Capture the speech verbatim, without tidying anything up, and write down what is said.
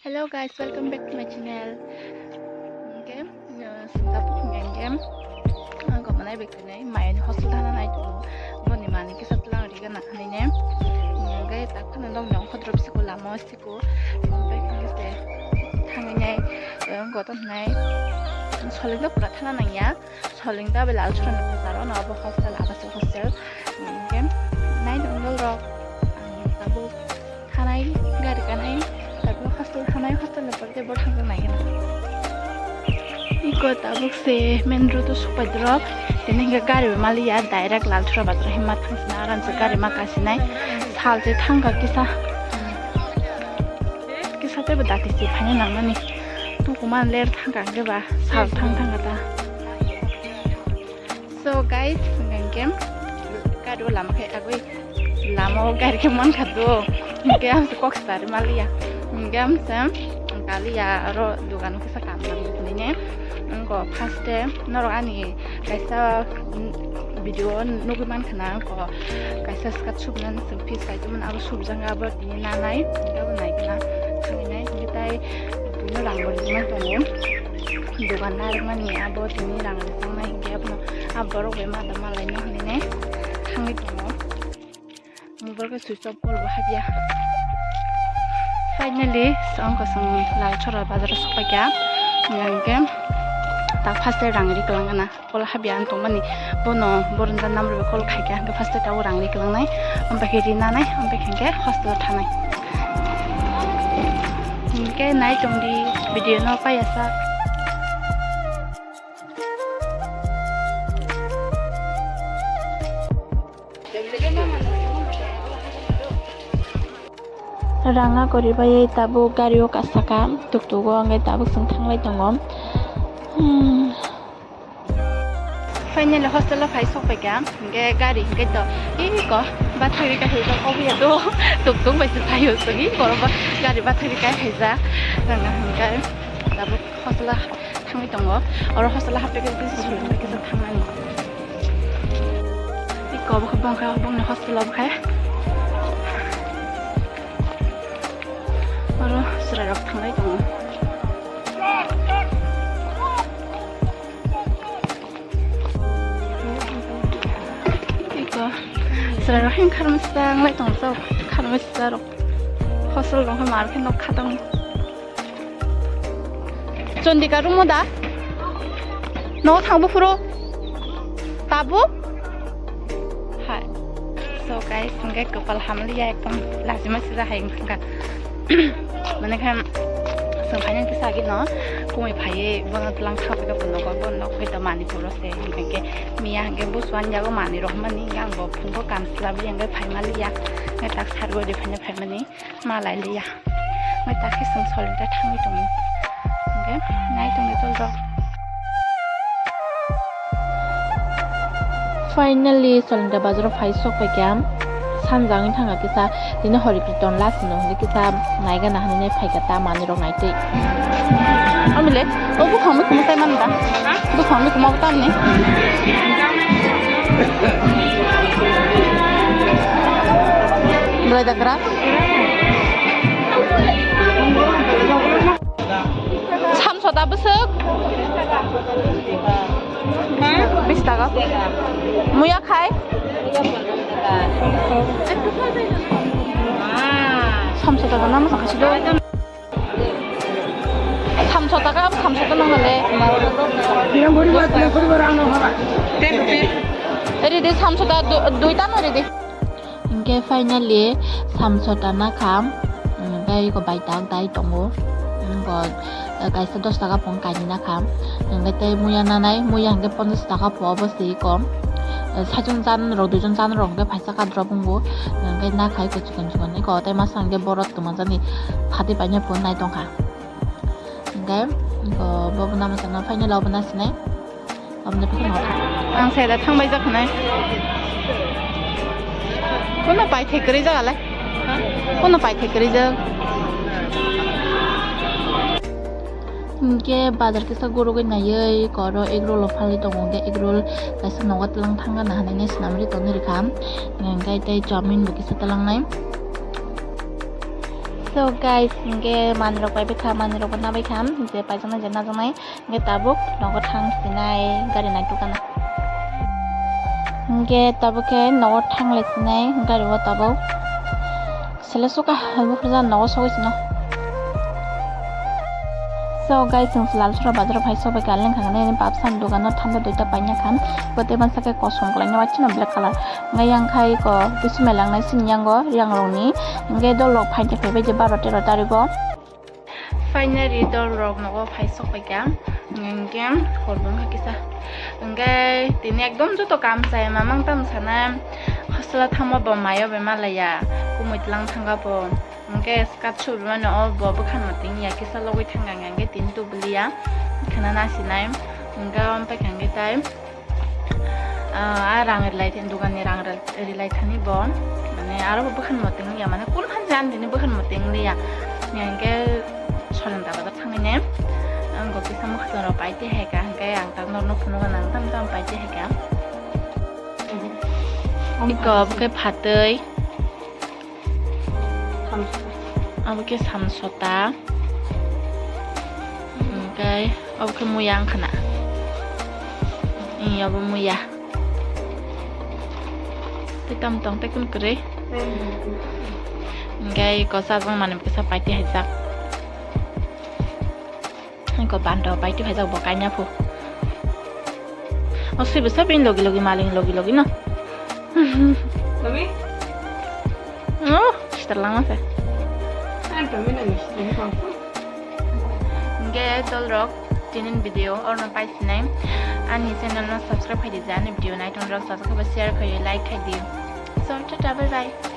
Hello guys, welcome back to my channel. Hingke, uh, singkha puthung hingke, ang kok manai bek tini, mai ni hostel thana nai tu, boni mani kisa tlang ri gana hani ne. Hingke tak phana dong dong khodrop siko lama siko, hingke hingke se thangwi nai, uh, goton nai, soling do pura thana nangya. Soling ta belai alchurani bazar ono, obo hostel, abasik hostel. Hingke nai dong dol rok, ang tabuk thanai gari kanai, tabuk hostel thanai, hostel ni pore bo thangjaknai gana. Iko tabuk se main road o sokpai drop, tini hingke gari bo maliya, direct Lalchura bazar hima thangsina, aram se gari ma kasinai, sal se thangkha kisa, kisa tei bo dakti se phaina nangmani, tukuman ler thangkha hingke ba sal thang thangkha ta. So guys, hingke gari o lama khe agoi lama o gari khe mankha do, hingke ang kok sari maliya, hingke ang se kaliya aro dogan kisa kam nang nini. Ang ko first e norok ani kaisa video nugui mankha na, ang ko kaisa skirt subnani se piece kaitormani abo subjak abo tini nanai, hingke abo nai khe na thangwi nai, hingke tai buino rang bo rimani tongo. Dogan narwkmani abo tini rang rwjaknai hingke abono a borok bai ma da malaino hinwi thangwi tongo. Mobile khe switch off, call bo habya. Finally, so ang kosong Lalchora bazar o sokpaikha. Hingke ta first e rang ri kwlangna. Call habya ang tongmani, bono borondra number bai call khaikha, hingke first e tabuk rang ri kwlangnai, ampai khe rinanai, ampai khe hostel o thanai. Hingke nai tongdi video no paiya sak. Ranga kori bai tabuk gari o kasaka, tuk tuk o hingke tabuk chwng thanglai tongo. Hmm. Finally hostel o phai sokpaikha, hingke gari hingke to iko bathagri kaisa to kobuya to tuk tuk bai se phaio sogwi borok ba gari bathagri kai khaijak. Hingke tabuk hostel o thangwi tongo, oro hostel o hapte khe kisa solingbai kisa thangnani. Iko bo khe bongkha bongni hostel o bo khe oro chwrairok thanglai tongo. Iko, chwrairok hwn kharmasa wnglai tongo, kharmasa rok. Hostel rok hwn mar khe nok kha tongo. Chondika rumo da? No thangbo phuru? Tabuk? Hai. So guys, hingke kopal hamliya ekdom lachima sira hai wngkha. Mane khe chwng phainani kisa agino kumui phaiwi bono tlang thangwi khe bo nogo, bo nok hoi to Manipur o se, hingke miya hingke busuani jago manwi rohormani, hingke ang bo phungo kam swlabwi hingke phaimaliya, hingke tak sargo de phaina phaimani. Ma lai liya. Mai ta khe chwng solingta thangwi tongo. Hingke nai tongni tolrok. Finally, solingta bazar o phai sok phaikha. Sanjak wngwi thangkha kisa. Tini hori kri ton last no hwnwi kisa nai gana hwnwi nai phaikha ta manwi rok naitwi. Amile, o buphang mikhumu tai manda. Buphang mikhumu tamni. Belai dakra. Samsota bwswk? Bis taka. Muya khai? Samsota gana mwsang khasu do. Samsota ka, samsota nang le. Ridi samsota du-, duita no ridi. Hingke finally samsota nakha, hingke iko bai tak dai tongo, iko, eh, kaisa dos taka pon kainwi nakha, hingke tei muya nanai, muya hingke ponchas taka po obo se iko, eh, saichung chan rok, duichung chan rok hingke phaisa kadrop wngo, hingke nakhai iko chikon chikon, iko tei masa hingke borok twmajani phatwi paina po nai tongkha, hingke iko bobo namo sana finally obo nasinai. Ang sai da thang bai jak nai. Kono pai thek kwrwi jak alai. Kono pai thek kwrwi jak. Hingke bazar kisa gorogoi naiwi koro egg roll o phalwi tongo, hingke egg roll kaisa nogo tlang thang gana hinui nai swnamwi tongwi rwkha. Hingke tei chowmin bo kisa tlangnai. So guys, hingke manwi rok pai bwkha, manwi rok bo nabai kha, je paijaknai je najaknai, hingke tabuk nogo thang sinai gari nai tukana. Hingke tabuk khe nogo thang lai sinai gari o tabuk. Sele suka, buphurja nogo sogwi sino. So guys, chwng Lalsora bazar o phai sogwi kha, lengkha nini babsa ni dogano thanda duita paina kha, bo tei mansa khe kosom kwlaina, waisano black colour. Hingke yang khai ko bisu mai langnai sini yango yang rokni. Hingke dol rok phai phai bai je baro tero tariko. Finally dol rok nogo phai sok pai kha. Hingke hor bwkha kisa. Hingke tini ekdom joto kam sai mamang tam sana. Hosla thangma bo mayo be malaya. Kumui tlang thanga bo. Hingke skirt su mano o bo bwkhan moting ya kisa logoi thanga hingke tini tubuli ya. Khana nasi nai. Hingke om pai kha hingke tai. Ah, a rang rilai thani, dogan ni rang ri-, rilai thani bo, mane aro bo bwkhan moting ya, mane kun phan jan tini bwkhan moting liya, hingke Sorenda bazar thangwi ne, ang go kisa mwkhwtwng rok pai te hai ka, hingke ang tak norok no phunuk gana, tam tam pai te hai ka. Iko bwkhe phatwi. Abo khe samsota. Hingke abo khe muya wngkha na. Ih, abo muya. Tei tam tong tei kun kwrwi. Hingke ko chajak manwi kisa paiti haijak. Ko bando paiti haijak bo kaina phu. O swi bwsa bini logi logi maling logi logi no. Logi? Oh, sitar langma se. Ang to mina ni sitar ni kong. Hingke dol rok tinin video orno pai sinai. Ani channel no subscribe khai di, ani video naiton rok subscribe share khai like khai di. So tata bye bye.